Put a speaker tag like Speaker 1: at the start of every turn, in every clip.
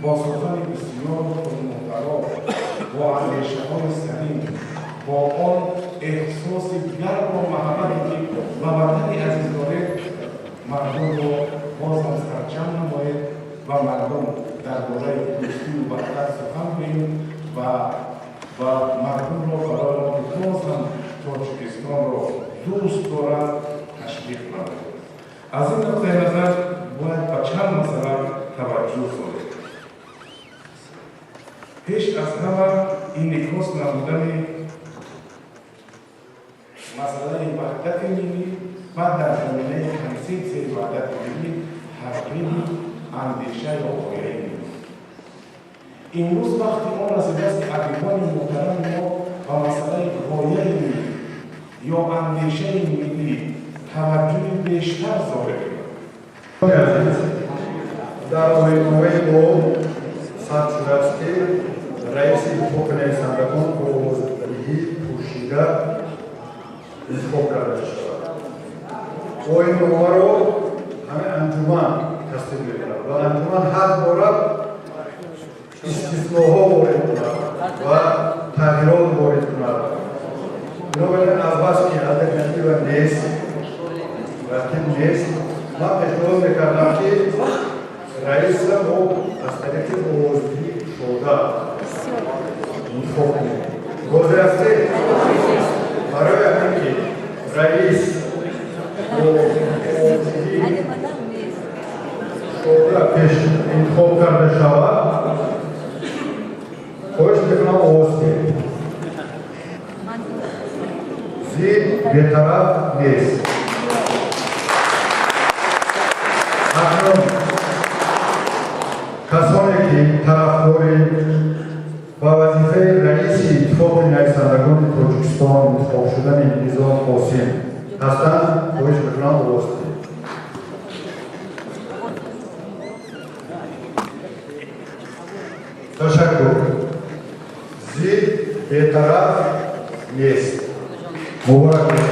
Speaker 1: Бо сухани бисёр пурмуҳтаво, бо андешаҳои салим, бо он эҳсоси гарму муҳаббате, ки ба ватани азиз доред, мардумро боз ҳам сарҷамъ намоед ва мардум дар бораи дӯстию ваҳдат сухан гӯем ва мардумро барои он ки боз ҳам Тоҷикистонро дӯст доранд, ташвиқ намоед. Аз ин нуқтаи назар бояд ба чанд масъала таваҷҷӯҳ созем. Пеш аз ҳама инъикос намудани масъалаи ваҳдати миллӣ ва дар заминаи консепсияи ваҳдати миллӣ тарғиби андеша ё ғояи миллӣ. Имрӯз вақти он расидааст, ки адибони муҳтарами мо ба масъалаи ғояи миллӣ ё андешаи миллӣ таваҷҷӯҳи бештар зоҳир
Speaker 2: кунанд. Дар оинномаи мо сабт шудааст, ки раиси Иттифоқи нависандагон бо овоздиҳии пӯшида интихоб карда мешавад. Оинномаро ҳамин анҷуман тасдиқ мекунад ва анҷуман ҳақ дорад истисноҳо ворид кунад ва тағйирот ворид кунад. Бинобар ин, азбаски алтернатива нест, рақиб нест, ман пешниҳод мекардам, ки раисра мо аз тариқи овоздиҳии кушода интихоб кунем. Розӣ ҳастед? Барои ҳамин ки раис бо овоздиҳии кушода пеш интихоб карда шавад, хоҳиш мекунам, овоз диҳед. Зид, бетараф нест. Акнун касоне ки тарафдори ба вазифаи раиси Иттифоқи нависандагони Тоҷикистон интихоб шудани Низом Қосим ҳастанд, хоҳиш мекунам, овоз диҳед. Ташаккур. Зид, бетараф нест. Муборак бошад.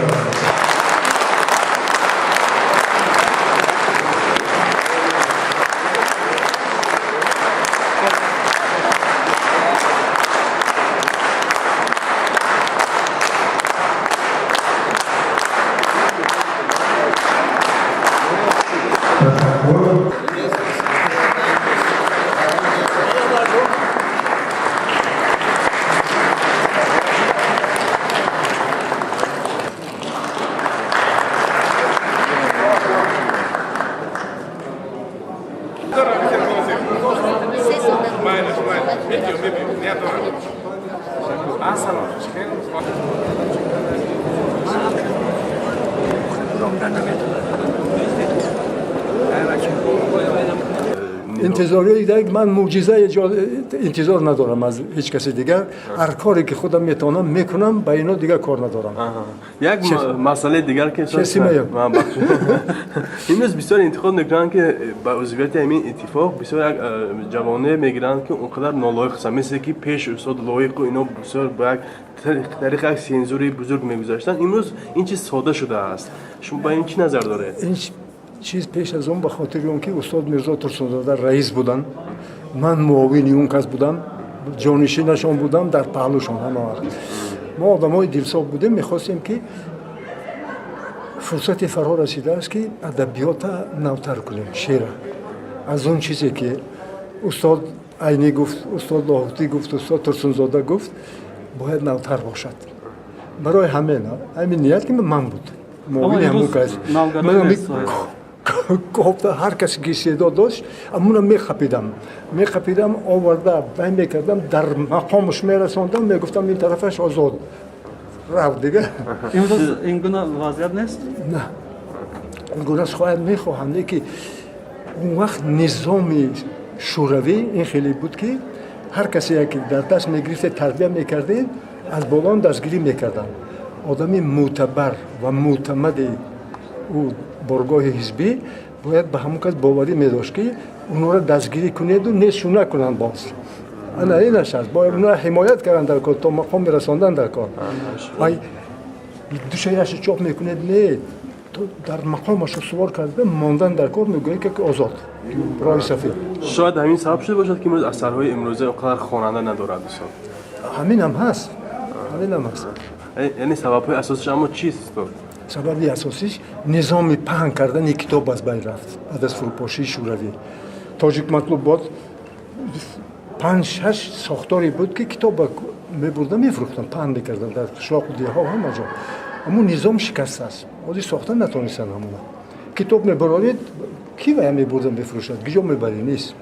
Speaker 2: Ташаккур.
Speaker 3: Интизории ман мӯъҷиза интизор надорам аз ҳеҷ каси дигар. Ҳар коре ки худам метавонам, мекунам, ба ино дигар кор надорам.
Speaker 4: Як масъалаи дигар ки имрӯз бисёр интиқод мекунанд, ки ба узвияти ҳамин иттифоқ бисёр як ҷавоне мегиранд, ки он қадар нолоиқ ҳастанд, мисле ки пеш устод Лоиқу ино бисёр ба як тариқи як сензури бузург мегузаштанд. Имрӯз ин чиз сода шудааст. Шумо ба ин чӣ назар доред?
Speaker 3: Чиз пеш аз он ба хотири он ки устод Мирзо Турсунзода раис буданд, ман муовини он кас будам, ҷонишинашон будам, дар паҳлӯшон ҳама вақт. Мо одамои дилсоф будем, мехостем, ки фурсате фаро расидааст, ки адабиёта навтар кунем, шеъра. Аз он чизе ки устод Айнӣ гуфт, устод Лоҳутӣ гуфт, устод Турсунзода гуфт, бояд навтар бошад. Барои ҳамин ҳамин ният ки ман буд муовини ҳамон кас. Кофта ҳар касе ки истеъдод дошт, амуна мехапидам, оварда вай мекардам, дар мақомаш мерасондам, мегуфтам, ин тарафаш озод, рав дига.
Speaker 5: Имрӯз ин гуна вазъият нест?
Speaker 3: На, ин гуна хоҳад мехоҳам, не ки он вақт низоми шӯравӣ ин хеле буд, ки ҳар касе ки дар даст мегирифте, тарбия мекардед, аз болон дастгирӣ мекарданд. Одами мӯътабар ва мӯътамади ӯ боргоҳи ҳизбӣ бояд ба ҳамон кас боварӣ медошт, ки онҳоро дастгирӣ кунеду нешу накунанд. Боз ана инаш аст, бояд онҳоро ҳимоят кардан дар кор, то мақом мерасондан дар кор. Вай ду шеърашо чоп мекунед, не. Дар мақомаш устувор карда мондан дар кор, мегӯяд ки озод, роҳи сафед.
Speaker 4: Шояд ҳамин сабаб шуда бошад, ки имрӯз асарҳои имрӯза он қадар хонанда надорад, устод.
Speaker 3: Ҳаминам ҳаст, ҳаминам ҳаст.
Speaker 4: Яъне сабабҳои асосиш аммо чист, устод?
Speaker 3: Сабаби асосиш низоми паҳн кардани китоб аз байн рафт баъд аз фурӯпошии Шӯравӣ. Тоҷик матлубот панҷ шаш сохторе буд, ки китоба мебурда мефурӯхтанд, паҳн мекарданд дар қишлоқу деҳҳо, ҳама ҷо. Ҳамун низом шикастааст, ҳозир сохта натонистанд ҳамона. Китоб мебароред, ки вая мебурда мефурӯшад, гиҷо мебарӣ, нест.